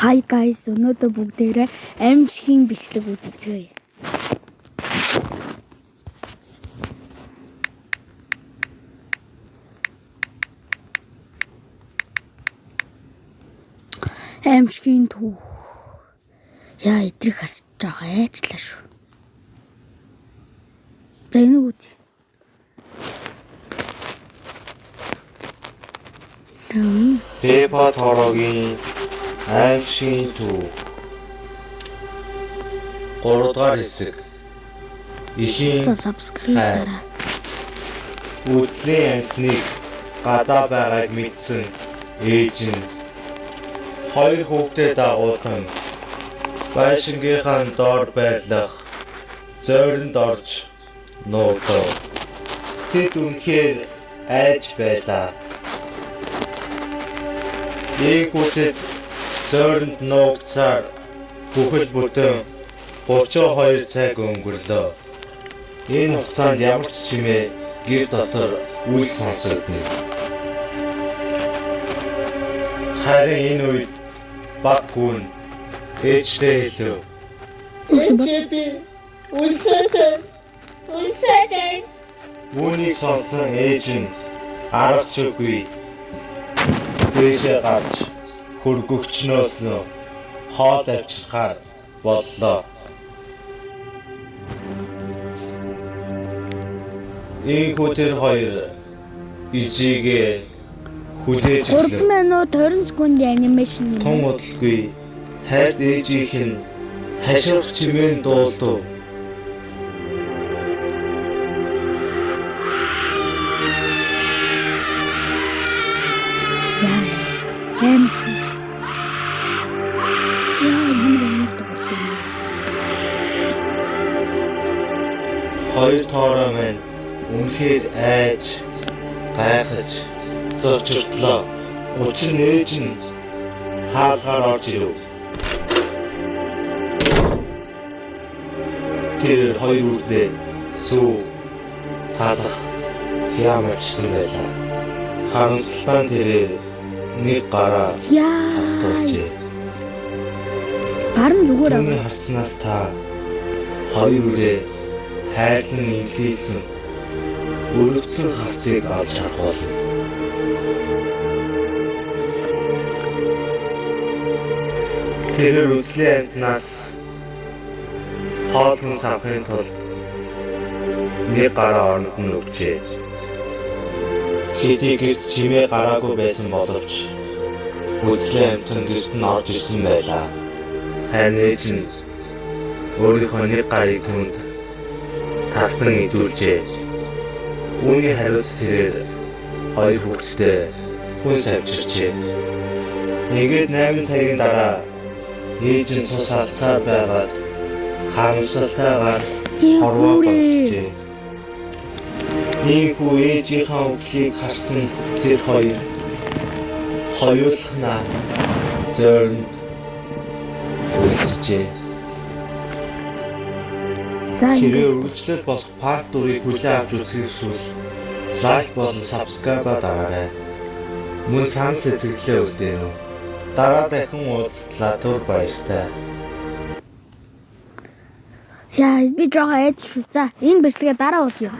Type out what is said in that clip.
Hi guys, өнөөдөр бүгдээрээ аймшгийн бичлэг үзцгээе. Аймшгийн түүх. Яа, эдрийг хас жоох айчлаа шүү. За энийг үзье. Пепа Торогийн аймшгийн түүх. 3 дугаар хэсэг. Ихийн За subscribe хайр. дараа. Үзлийн амьтныг гадаа байгааг мэдсэн ээж нь хоёр хүүхдээ дагуулan байшингийнхаа доор байрлах зойронд орж нуугдав. Тэд үнэхээр айж байлаа. Ийхүү тэд зойронд нуугдсаар бүхэл бүтэн 32 цаг өнгөрлөө. Энэ хугацаанд ямар ч чимээ гэр дотор үл сонсогдоно. Харин энэ үед баг гүн ээжтэй хэлв. Ээжээ би үлсээтэй. Үлсээтэй. Үүнийг сонссон ээж нь арга ч үгүй. Дээшээ гарч хөргөгчнөөс хоол авчирхаар боллоо. Ийхүү тэр хоёр ижигээ хүлээж 3 ирлээ. минут 20 секундын анимашн юм. Тун удалгүй хайрт ээжийнх нь хашгирах чимээн дуулдав. Яа, аим шүү. Яа, ямар амар дууртай юм бэ? Хоёр тоорой маань үнэхээр айж, гайхаж зочирдлоо. Учир нь ээж нь хаалгаар орж ирэв. Тэр хоёр үрдээ сүү талах хямарчсан байлаа. Харамсалтай нь тэрээр нэг гараа Яа. тастуулжээ. Гар нь зүгээр Түүний аваа. харцнаас та хоёр үрээ хайрлан инхрисэн өрөвдсөн хавцыг олж харах болно. Тэрээр үзлийн амьтнаас хоол хүнс авахын тулд нэг гараа оронд нь өгчээ. Хэдий гэрт чимээ гараагүй байсан боловч үзлийн амьтан гэрт нь орж ирсэн байлаа. Харин ээж нь өөрийнхөө нэг гарыг түүнд тастан идүүлжээ. Үүний хариуд тэрээр хоёр хүүхэдтэй хүнс авчирчээ. Ингээд 8 цагийн дараа ээж нь цус алдсаар байгаад харамсалтайгаар Яа, хорвоо бүрээ. болжээ. Ийхүү ээжийнхээ өвлийг харсан тэр хоёр хоёулахнаа зойронд үлджээ. За Хэрвээ ингээд үргэлжлэл болох part 4-ыг хүлээн авч үзэхийг хүсвэл лайк болон subscribe дараарай. Мөн санал сэтгэлдээ үлдээнэ үү. Дараа дахин уулзтлаа түр баяртай. За би жоохон айж шүү. За энэ бичлэгээ дараа уулъя.